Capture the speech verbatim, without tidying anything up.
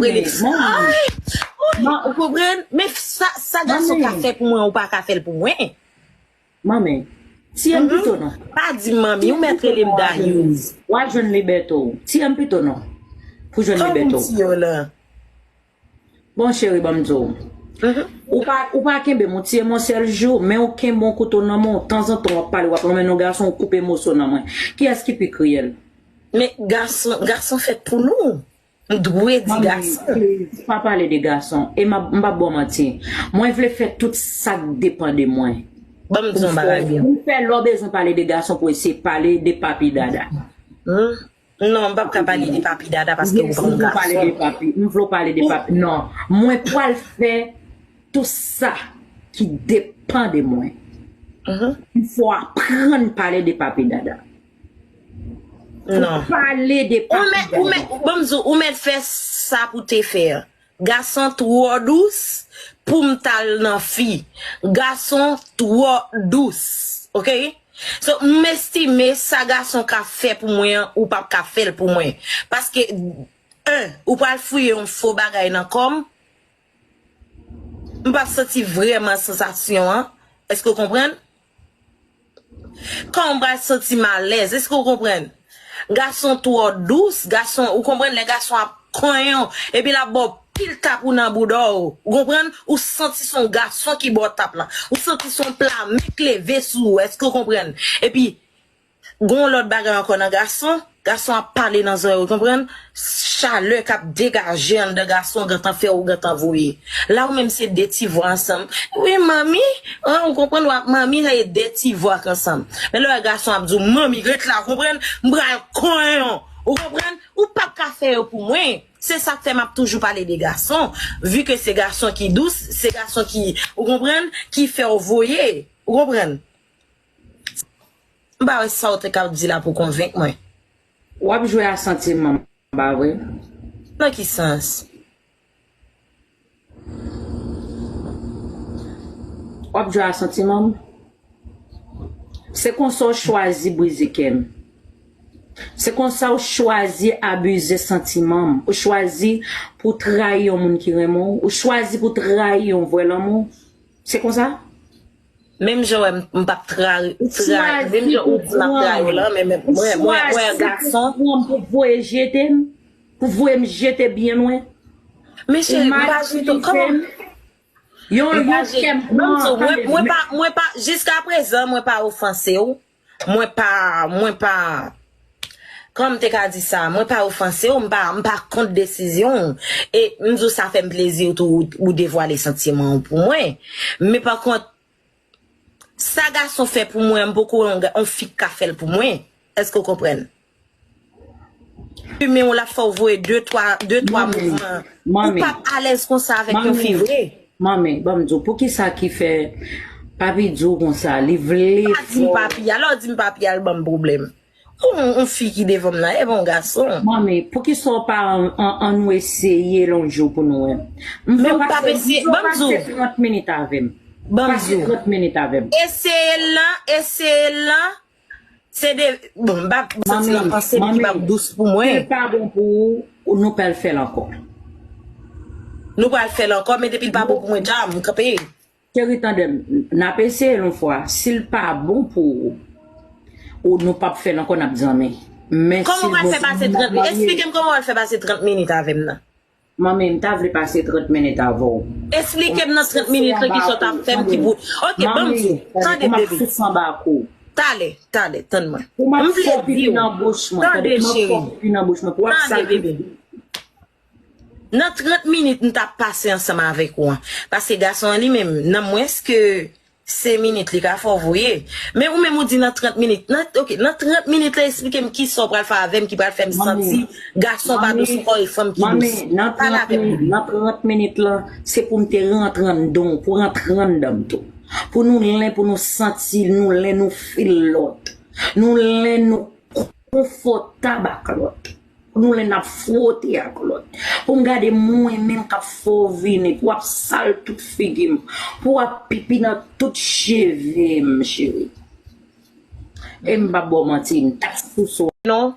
rele. Ay! Ou konprann? Men sa, sa gason ka fè pou mwen, ou pa ka fè l pou mwen. Manmi, tiye m pito non. Pa di m manmi, ou mèt rele m Dayous. W a jwenn libète w. Tiye m pito non. Pou jwenn libète w. Bon, cheri, ban m di w. Ou pa, ou pa kenbe m, ou tiye m yon sèl jou, men ou kenbe yon kouto nan men w, tanzantan w ap pale, w ap renmen yon gason, ou koupe moso nan mwen. Kiyès ki pi kriyèl? Men gason, gason fèt pou nou. M dwe di gason. Please, pa pale de gason. E m ap, m p ap ba w manti. Mwen vle fè tout sa k depann de mwen. Ban m di yon bagay byen. Ou fè lè w bezwen pale de gason pou eseye pale de papi dada. Non, m p ap ka pale de papi dada paske ou pa yon gason. M vle w pale de papi. Non, mwen pral fè tout sa ki depann de mwen. M fò aprann pale de papi dada. Non. Pale de papi dada. Ou mèt, ou mèt, ban m di w, ou mèt fè sa pou te fè. Gason twò dous pou m t al nan fi. Gason twò dous. Oke? So, m estime sa gason ka fè pou mwen an, ou p ap ka fè l pou mwen. Paske, en, ou pral fouye yon fo bagay nan kò m. M p ap santi vrèman sansasyon an. Èske w konprann? Kòman m pral santi m alèz? Èske w konprann? Gason twò dous, gason, ou konprann lè gason ap konyen w, epi l ap ba w pil tap ou nan bouda w, ou konprann? Ou santi se yon gason ki ba w tap la. Ou santi se yon pla men k leve sou ou, èske w konprann? Epi, gen yon lòt bagay ankò nan gason, gason ap pale nan zòrèy ou, konprann? Chalè k ap degaje anndan gason gentan fè ou gentan voye. La ou menm se de ti vwa ansanm. Wi, manmi, an, ou konprann, w ap manmi, sa e de ti vwa k ansanm. Men lè w wè gason ap di w, manmi, ret la, ou konprann? M pral konyen w, ou konprann? Ou p ap ka fè yo pou mwen. Se sa k fè m ap toujou pale de gason. Vi ke se gason ki dous, se gason ki, ou konprann, ki fè w voye. Ou konprann? M pa wè sa w te ka ap di la pou konvenk mwen. W ap jwe a santiman m, pa vre? Nan ki sans? W ap jwe a santiman m? Se konsa w chwazi brize kè m. Se konsa w chwazi abize santiman m. Ou chwazi pou w trayi yon moun ki renmen w. Ou chwazi pou w trayi yon vrè lanmou. Se konsa? Menm jan w wè m, m p ap trayi, trayi, menm jan ou di m ap trayi w lan, men, men mwen, mwen, mwen gason. Ou chwazi pou pran m pou voye jete m, pou voye m jete byen lwen. Men cheri, m pa jete w, kòman? Yon, yon kè m pran, tande, mwen, mwen pa, mwen pa, jiska prezan, mwen pa ofanse w. Mwen pa, mwen pa, kòman m te ka di sa? Mwen pa ofanse w, m pa, m pa kont desizyon w. E m di w sa fè m plezi tou ou, ou devwale santiman w pou mwen. Men pa kont, sa gason fè pou mwen, m poko wè yon ga-, yon fi k ka fè l pou mwen. Èske w konprann? Fimen w l ap fè w voye de, twa, de, twa mouvman. Ou p ap alèz konsa avèk yon fi vre. Manmi, ban m di w, poukisa ki fè papi di w konsa, li vle fè w. Pa di m papi a, lè w di m papi a, l ban m pwoblèm. Yon, yon fi ki devan m nan, e pa yon gason. Manmi, poukisa w pa an, an, ann nou eseye l yon jou pou nou wè? Men ou p ap eseye, ban m di w. Pase trant minit avè m. Ban m di w. Pase trant minit avè m. Eseye l lan, eseye l lan. Se de, bon, m pa santi nan panse m ki p ap dous pou mwen. Si l pa bon pou ou, nou pral fè l ankò. Nou pral fè l ankò, men depi l pa bon pou mwen, dja, m kanpe. Cheri, tande m, n ap eseye l yon fwa. Si l pa bon pou ou, ou nou p ap fè l ankò, n ap zanmi. Men si l bon pou nou, n ap marye. Kòman w pral fè pase trant minit? Esplike m kòman w pral fè pase trant minit avè m nan. Manmi, m ta vle pase trant minit avè w. Esplike m nan trant minit lan kisa w t ap fè m ki pou. Oke, ban m di w. Tande, bebe. Talè, talè, tann mwen. M vle di w. Tande, cheri. Tande, bebe. Nan trant minit m t ap pase ansanm avèk ou an. Paske gason an li menm, nan mwens ke senk minit li ka fè w voye. Men ou menm ou di nan trant minit. Nan, oke, nan trant minit la, esplike m kisa w pral fè avè m ki pral fè m santi gason pa dous ankò e fanm ki dous. Manmi, nan trant minit, nan trant minit la, se pou m te rantre anndan w, pou rantre anndan m tou. Pou nou len, pou nou santi nou len, nou fil lòt. Nou len, nou konfòtab ak lòt. Pou nou len n ap fwote ak lòt. Pou m gade mwen menm k ap fè w vini, pou w ap sal tout figi m, pou w ap pipi nan tout cheve m, cheri. E m p ap ba w manti, m t ap souse w. Non,